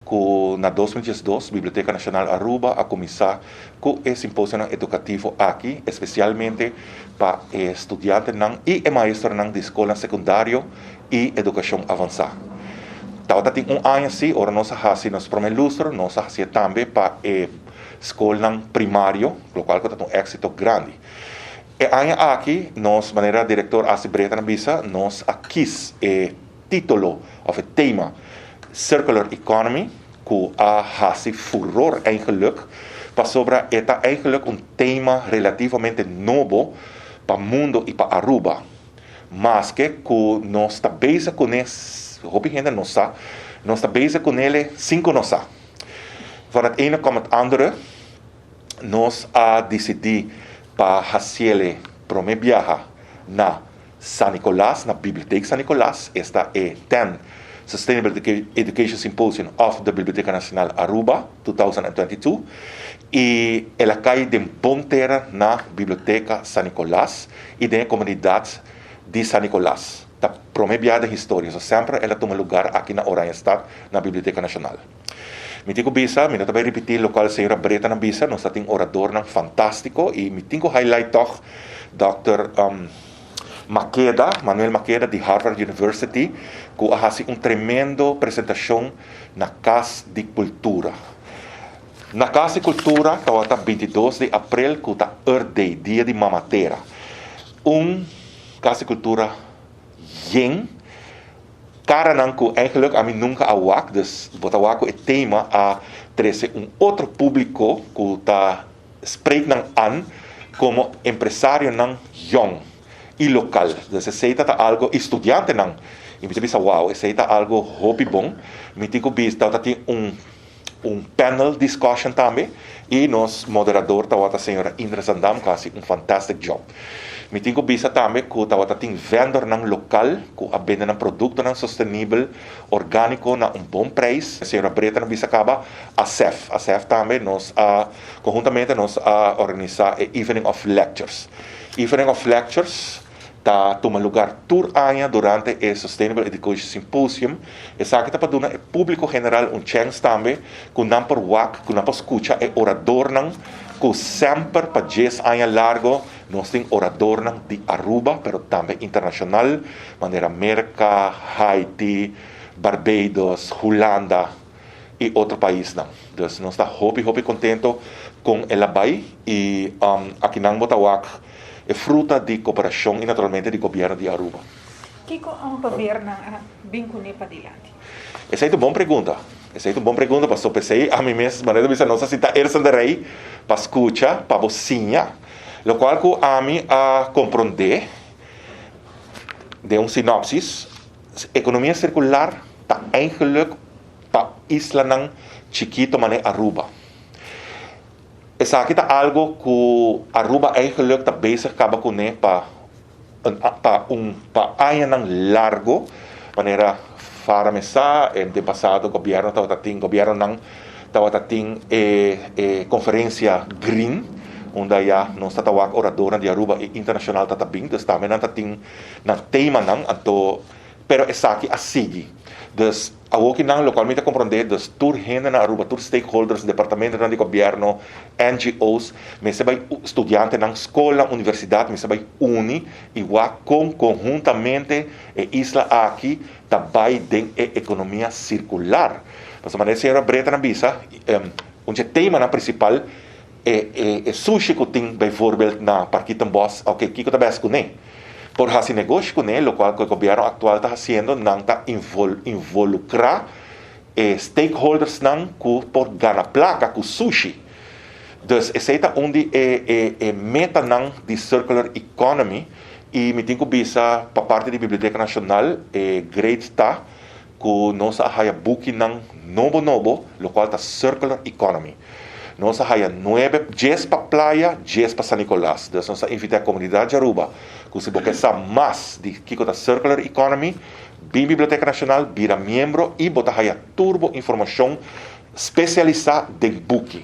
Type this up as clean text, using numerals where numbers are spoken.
Ku na 2012 Biblioteca Nacional Aruba a cuminsa cu e simposio educativo aki, especialmente pa studiantenan y maestronan di scol secundario y educacion avansa. Tabata tin un aña si, ora nos a hasi nos prome lustro, nos a hasi tambe pa scol primario, locual ta un exito grandi. E aña aki, nos, manera director Asi Breta a bisa, nos a kies e titulo of e tema Circular Economy, ku a hasi furor eigenlijk, pasobra e ta eigenlijk un tema relativamente nobo pa mundo y pa Aruba. Maske ku nos ta bezig cu ne, hopi hende no sa, nos ta bezig cu ne sin cu nos sa. Van het ene komt het andere. Nos a dicidi pa hasiele prome biaha na San Nicolas, na Biblioteca San Nicolas, esta e 10 Sustainable Education Symposium of the Biblioteca Nacional Aruba 2022 y el a cay den bon tera na Biblioteca San Nicolas y den comunidad di San Nicolas. Ta prome biaha den historia, so semper el a tuma lugar aki na Oranjestad, na Biblioteca Nacional. Mi tin cu bisa, mi no ta bay ripiti locual señora Breta a bisa, nos tin oradornan fantastico y mi tin cu highlight toch Dr. Maqueda, Manuel Maqueda di Harvard University, cu a hasi un tremendo presentacion na Cas di Cultura. Na Cas di Cultura, tabata 22 di april, cu ta Earth Day, Dia di Mama Tera. Un Cas di Cultura yen, caranan cu eigenlijk ami nunca a wak, dus bo ta wak e tema a trece un otro publico cu ta spreek nan aan como empresarionan jong y local. Dus esey ta algo studiantenan. Y mi bisa, "Wow, esey ta algo hopi bon." Mi tin cu bisa tin un panel discussion tambe y nos moderador tabata señora Indra Zandam, cu a hasi un fantastic job. Mi tin cu bisa tambe cu tabata tin vendornan local cu a bende nan productonan sostenibel, organico na un bon prijs. Señora Breta a bisa caba, ASEF. ASEF tambe nos a conhuntamente nos a organisa e Evening of Lectures. Evening of Lectures ta tuma lugar tur aña durante e Sustainable Education Symposium. Esaki ta pa duna e publico general un chance tambe cu nan por wak, cu nan por scucha e oradornan cu semper pa 10 aña largo nos tin oradornan di Aruba, pero tambe internacional, manera America, Haiti, Barbados, Hulanda y otro paisnan. Dus nos ta hopi hopi contento cu el a bay y aki nan bo ta wak e fruta di cooperacion y naturalmente di gobierno di Aruba. Kico un gobierno bin cu ne padilanti? Esey ta un bon pregunta. Esey ta un bon pregunta, pasobra p'esey ami mes, manera di bisa, nos a sinta eerste de rij pa scucha, pa siña. Locual cu ami a comprende di un sinopsis, economia circular ta eigenlijk pa islanan chikito manera Aruba. Esaki ta algo cu Aruba eigenlijk ta bezig caba cu ne pa añanan largo, manera Fara mes sa, den pasado gobiernonan tabata tin e conferencia Green, unda ya nos tabata wak orador di Aruba y internacional tata bin, dus tambe nan tin nan temanan anto, pero esaki a sigui. Dus awoki nan locual mi ta comprende, dus tur hende na Aruba, tur stakeholders, departamento di gobierno, NGOs, mester bay studiantenan, scol, universidad, mester bay uni y wak con conhuntamente e isla aki ta bay den e economia circular. Pasobra manera señora Breta a bisa, un temanan principal e sushi cu tin bijvoorbeeld na Parkietenbos, ok, kico ta bay cu ne? Por hasi negoshi cu ne, locual cu e gobierno actual ta haciendo, nan ta involucra stakeholders nan cu por gana placa cu sushi. Dus esey ta un di e metanan di circular economy y mi tin cu bisa pa parti di Biblioteca Nacional e great ta cu nos a haya bukinan nobo nobo, locual ta circular economy. Nos a haya 9, 10 pa Playa, 10 pa San Nicolas. Dus nos a invita e comunidad di Aruba, cu si bo kier mas di kico ta circular economy, bin Biblioteca Nacional, bira miembro y bo ta haya tur informacion specialisa den buki.